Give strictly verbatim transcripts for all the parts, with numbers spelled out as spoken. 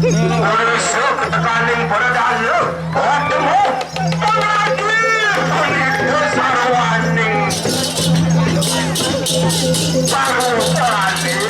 Manusa ketekaning para dala, ketemu panagih punika sarwaning sarwa prani.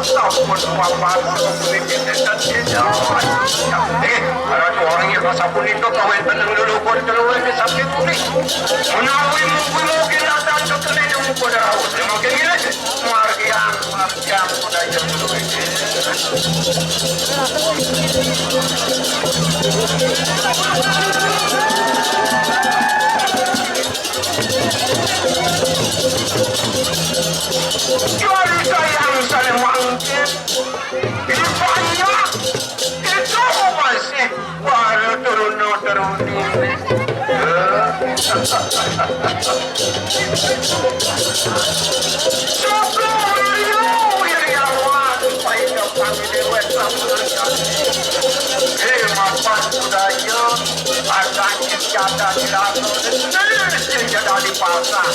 Sampun papat puniki dinten. Eh, para orang yang sapunika kawéntenan leluhur keluarga sakit putih. Menawi mungkin-mungkin datang ke kene yang pada rawuh. Mungkin ini margian, margian budaya dulu ini. Keluarga yang saling mangkin. Rupanya itu masih para teruna-teruni. Syukur Wirya Wiryawan, paida kami dewek. Eh, mapan budaya, ada jada di ratu, sendiri jada di pasar.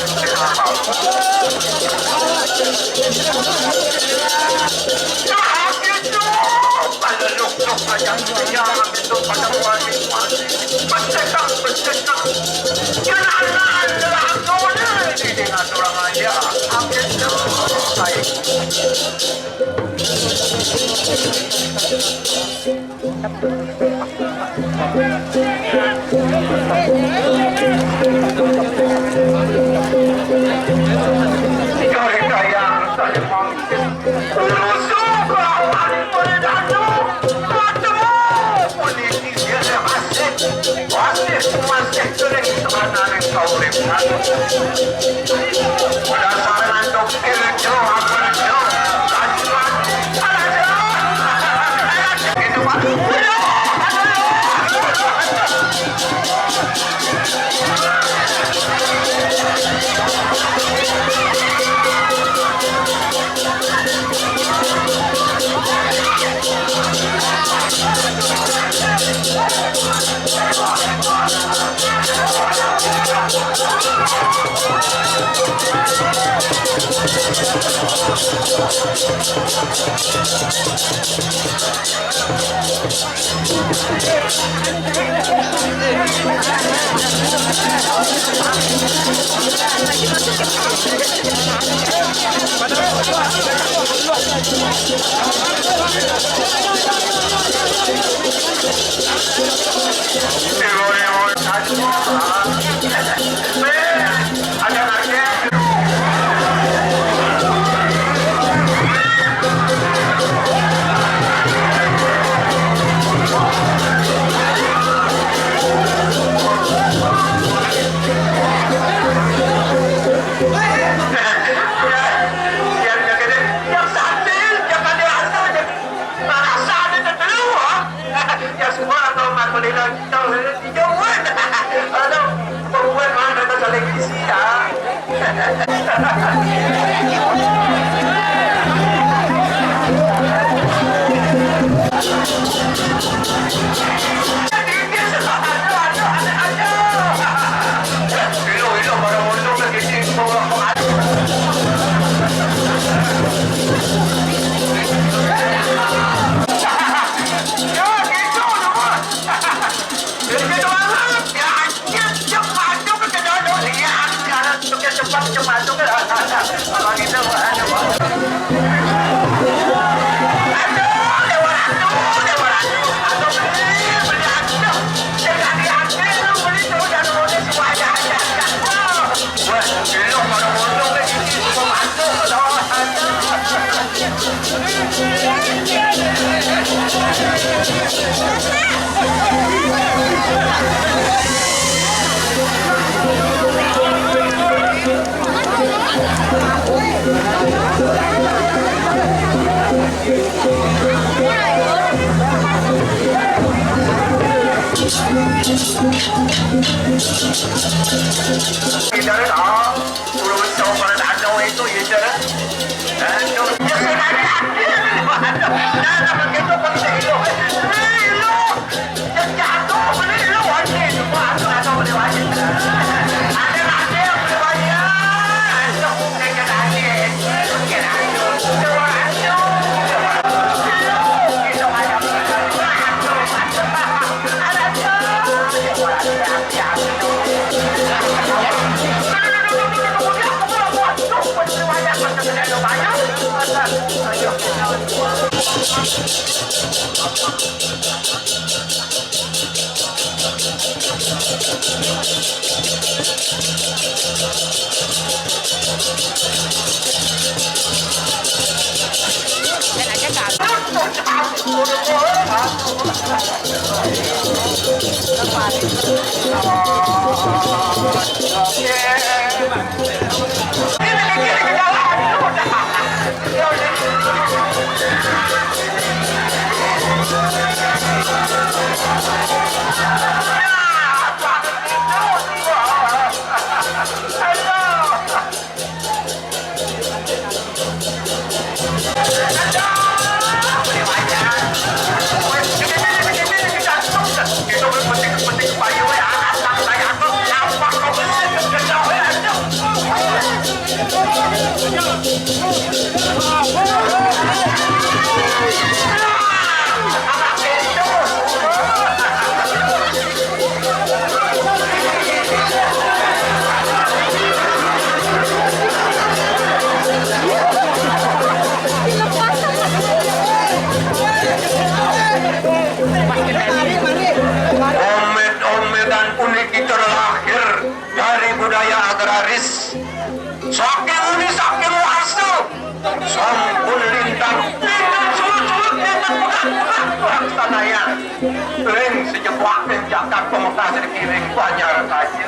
Nah, gitu. Pada luk-luk aja, ya, gitu, pada wali-wali. Bercekak, bercekak. Kenalan, lakunya, ini dengan orang aja. Gitu. Baik. Aduh, buat mana tak saling isi ya. Bicara, ah, urus cowok pada ada itu, ya, cara. Aduh, ya, saya ada, ada. Aduh, nah, nah, begitu, begitu. Omet-ometan puniki terlahir dari budaya agraris. Saking uni, saking wasta, sampun lintang, lintang sulut-sulut, lintang pegah-pegah, pegah sadaya. Ring sejebuak ring jagat pamekas ring kiring banjar saja.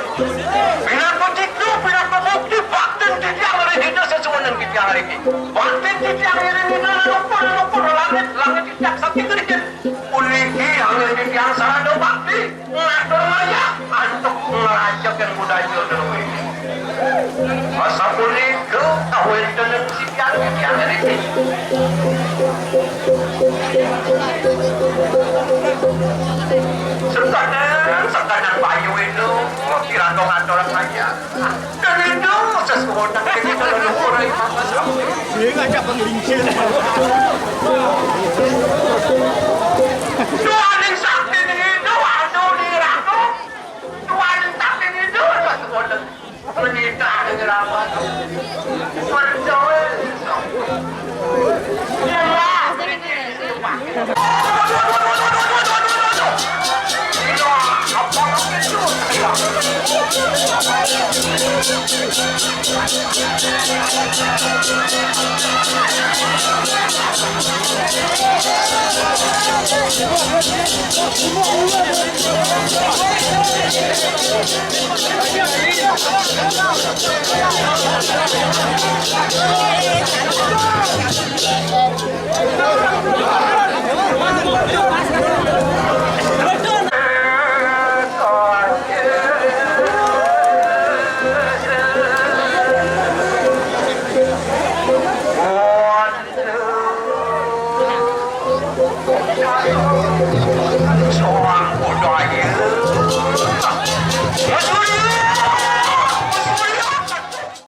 Pinaka cipta, pinaka bukti, baktin titiang ring Ida sesuunan titiang riki. Baktin titiang ring Ida leluhur-leluhur langit, langit titiang saking rijin. Puniki anggén titiang sarana bakti, ngatur ngajak, antuk nglajekin budaya Betawi. Masa punika kawéntenan sikian titiang niki. Sekanan, sekanan bayu itu, kirang ngatur ngajak. Kang Ida, sesuunan kang Ida leluhur ring Mas. Dia ngajak penglingsir. Duaning sakti Ida, aduh, dirangkul. Duaning sakti Ida, sesuunan. Menikah dengan apa? Percaya. Lelah.